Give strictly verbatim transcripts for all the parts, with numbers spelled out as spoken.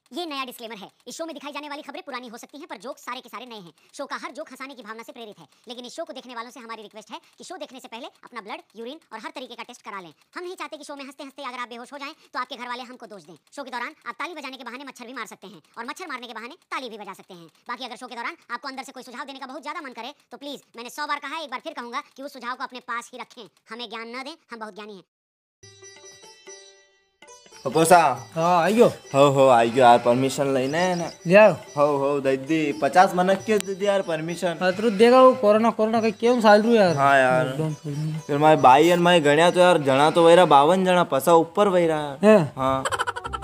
ये नया डिस्क्लेमर है। इस शो में दिखाई जाने वाली खबरें पुरानी हो सकती हैं, पर जोक सारे के सारे नए हैं। शो का हर जोक हंसाने की भावना से प्रेरित है, लेकिन इस शो को देखने वालों से हमारी रिक्वेस्ट है कि शो देखने से पहले अपना ब्लड, यूरिन और हर तरीके का टेस्ट करा लें। हम नहीं चाहते कि शो में हंसते हंसते अगर आप बेहोश हो जाएं, तो आपके घर वाले हमको दोष दें। शो के दौरान आप ताली बजाने के बहाने मच्छर भी मार सकते हैं और मच्छर मारने के बहाने ताली भी बजा सकते हैं। बाकी अगर शो के दौरान आपको अंदर से कोई सुझाव देने का बहुत ज्यादा मन करे, तो प्लीज, मैंने सौ बार कहा है, एक बार फिर कहूंगा कि उस सुझाव को अपने पास ही रखें। हमें ज्ञान न दें, हम बहुत ज्ञानी हैं। फफोसा। हाँ, आई गयो। हो, हो, आई गयो यार, परमिशन लेने है ना। ले आओ। हो, हो, दे दी, पचास मनक के दे दी यार परमिशन। हाँ, तो देखा वो कोरोना, कोरोना का क्यों साल रू यार। हाँ यार। लॉकडाउन खोल दिया। फिर मारे भाई और मारे गण्या तो यार, जणा तो वैरा बावन जणा, पसा ऊपर वैरा। हैं? हाँ।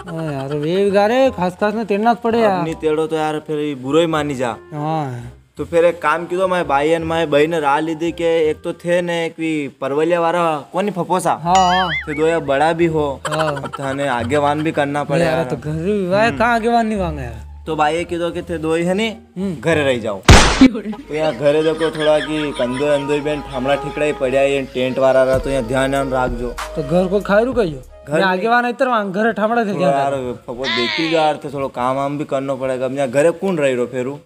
हाँ यार, वे भी गारे खास खास ने तेड़ना पड़े अब यार। नी तेड़ो तो यार, फिर ये बुरो ही मानी जा। हाँ। तो फिर एक काम कीधो, मारे भाई ने, मारे भाई ने राय लीधी के एक तो थे ने, एक भी परवलिया वाला कोनी फफोसा। हाँ, हाँ। थे दो या बड़ा भी हो। हाँ। अब थाने आगेवान भी करना पड़े यार, यार। तो घर भी वाय, हम्म। कहाँ आगेवान नी वांगा यार। तो भाई ये कीधो के थे दो ही है नी, हम्म। घरे रह जाओ। तो यहाँ घरे देखो थोड़ा की कंदो अंदो ही बेन ठामड़ा ठिकड़ा ही पड़ा है, ये टेंट वाला रहा, तो यहाँ ध्यान ध्यान राख जो। तो घर को खायरू कहियो। घर मैं में आगेवान इतर वांग घरे ठामड़ा थे थोड़ा क्या यार, करूँ? फफो देखी जा यार, थे थोड़ा काम वाम भी करना पड़ेगा। अब यहाँ घरे कौन रही रो फेरू?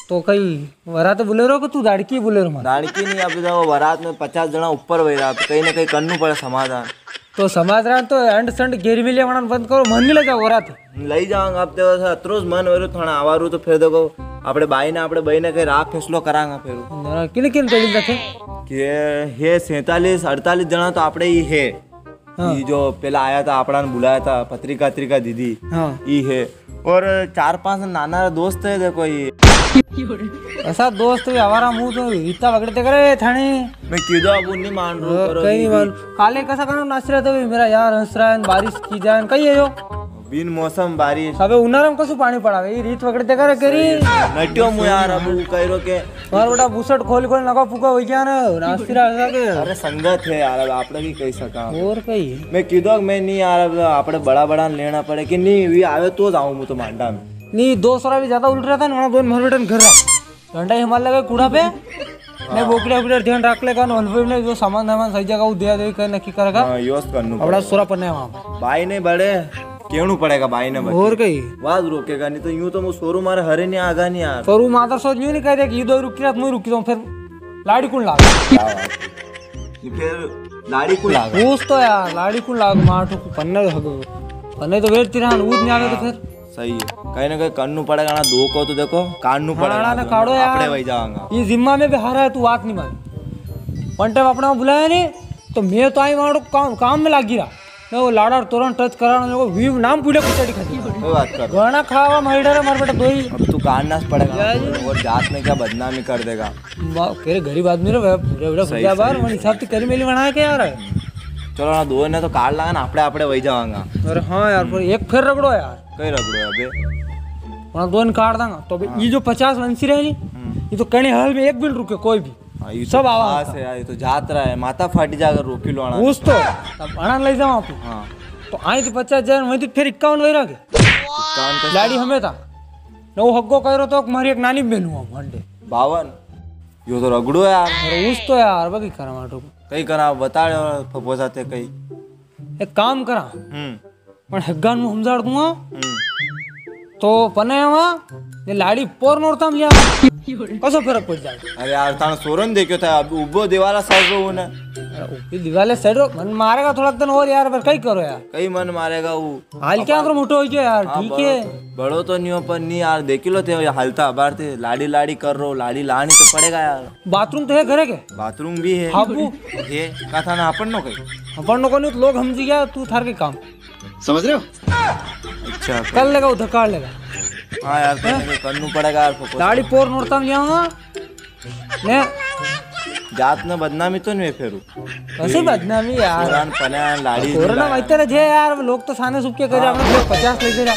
तो कई वरात बुले रो कि तू दाड़की बुले रो मार? दाड़की नी, अब देखो वरात में पचास जना ऊपर वही रहा, तो कहीं ना कहीं करनू पड़े समाधान। तो समाधान तो अंड संड गेरी मिले वणन बंद करो, मन नी ले जाओ वरात। लई जावांगा, अब तो अतरो ज मन वरो थाना आवारू, तो फिर देखो, आपणे बाई ने, आपणे बाई ने कई राह फैसलो करांगा फिर। ना, किन किन तेड़ी रखे? के हे सैंतालीस, अड़तालीस जना तो आपणे ही है। हाँ। ये जो पहला आया था, आपणा ने बुलाया था, पत्रिका, पत्रिका दीदी, हाँ। ई है। और चार पांच नाना दोस्त है, देखो ये। ऐसा दोस्त भी हमारा मुंह तो इतना वगड़ते करे थाने। मैं कीधो अब नी मान रो, हाँ, करो कई नी दीदी। मान। काले कैसा करना नाच रहे थे भी, मेरा यार हंस रहा है, बारिश की जाए, कई है यो? बिन मौसम बारिश। अबे उनारा में कसु पानी पड़ावे, ये रीत वगड़ते करे करी। सही है। नट्यो मु यार, अब वो कह रो के मारा बेटा बुसट खोल खोल नका फूका हो गया ना, नास्ती रहा ऐसा के। अरे संगत है यार, अब आपणे भी कही सका। और कई? मैं कीधो कि मैं नी यार, अब आपणे बड़ा बड़ा लेना पड़े कि नी, वी आवे तो जाऊं मु तो मांडा में। नी, दो सरा भी ज्यादा उल्ट रहा था ना, दोन मर बेटन घर रहा। डंडा ही हमारे लगे कूड़ा पे। ने बोकड़े वोकड़े ध्यान राख लेगा, ने हलवे ने जो सामान धामान सही जगह वो दिया दे कर नक्की करेगा। हाँ, योस करनू अपना पड़ेगा। सोरा पन्ने वहाँ पे। भाई ने बड़े केणू पड़ेगा भाई ने बच्चे। और कई? वाज रोकेगा नी तो यूं तो मु सोरू मारे हरे नी आगा नी यार। सोरू माता सोच यूं नी कह दे कि ये दो रुकी रात मु रुकी जाऊं, फिर लाड़ी कुण लाग? क्या बात है। ये फिर लाड़ी कुण लाग? पूछ तो यार, लाड़ी कुण लाग? मार तो पन्ने हग। पन्ने तो वेर तिरान ऊद नी आवे तो फिर। सही है। कहीं ना कहीं करनू पड़ेगा ना, दो को तो देखो, काढ़नू हाँ, पड़ेगा ना, ना, काढ़ो यार। आपणे वही जावांगा। ये जिम्मा में भी हारा है, तू बात नी मानी। वन टाइम अपना बुलाया नी, तो मैं तो आई वहां काम, काम में लागी रहा। मैं वो लाड़ा तोरण टच कराना, मेरे को वी नाम पूरे कुचड़ी खाती। कोई बात कर। गाना खावा मारी डरा मार बेटा दोई। अब तू काढ़ना से पड़ेगा ना, यार। और जात में क्या बदनामी कर देगा। बा-, तेरे गरीब आदमी रे, पूरे, पूरे सही, भैया बार, सही। मन हिसाब से करी मेली बना के यार। चलो ना, दो ने तो काढ़ लांगा ना, आपणे, आपणे वही जावांगा। अरे हाँ यार, पर एक फेर रगड़ो यार। कई रगड़ो है अबे? वहाँ दो ने काढ़ दांगा। तो अबे हाँ। ये जो पचास वंशी रहे नी, हम्म। ये तो कणे हाल में एक भी नी रुके कोई भी। हाँ, ये तो सब आवा खास होता। है यार, ये तो जात्रा है, माता फाटी जाकर रोकी लो आना। उस तो, तब आना ले जाओ आप। हाँ। तो आई तो पचास हजार, वहीं तो फिर इक्यावन वही रह गए। इक्यावन का लाड़ी हमें था। न वो हग्गो कह रहा तो मारी एक नानी बहन हुआ भंडे। बावन। यो तो रगड़ो यार। अरे उस तो यार, बाकी करा माटो। कई करा बता दो, फफो साथे कई। एक काम करा। हम्म। पण हग्गा नु समझाड़ दूंगा। हम्म। तो पने आवा, ने लाड़ी पोर नोरता में लिया। कसो फरक पड़ जाए? अरे यार, थाने सोरन देखो था, अब उबो दीवाला सड़ रो ने। अरे, उबी दीवाले सड़ रो, मन मारेगा थोड़ा दिन और यार, पर कई करो यार। कई मन मारेगा वो। हाल क्या करो, मोटो हो गया यार, हाँ, ठीक बड़ो है। तो, बड़ो तो नहीं हो, पर नहीं यार, देखी लो थे, ये हालता अबार थे, लाड़ी लाड़ी कर रो, लाड़ी लानी तो पड़ेगा यार। बाथरूम तो है घरे के? बाथरूम भी है। हाबू? ये, का था ना, अपन नो कई? अपन नो को नहीं, तो लोग समझी गया, तू थार के काम। समझ रहे हो? अच्छा, कर लेगा, उधर काट लेगा। हाँ यार, करने को करनू पड़ेगा यार, फोकस। दाढ़ी पोर नोरता में लियाऊंगा। ने जात ने बदनामी तो नहीं फेरू। कैसे बदनामी यार? पुरान पन्या लाड़ी कोरोना लाया। वैते रहे यार, लोग तो साने सुख के करे, हाँ। अपने लोग पचास लेते जा।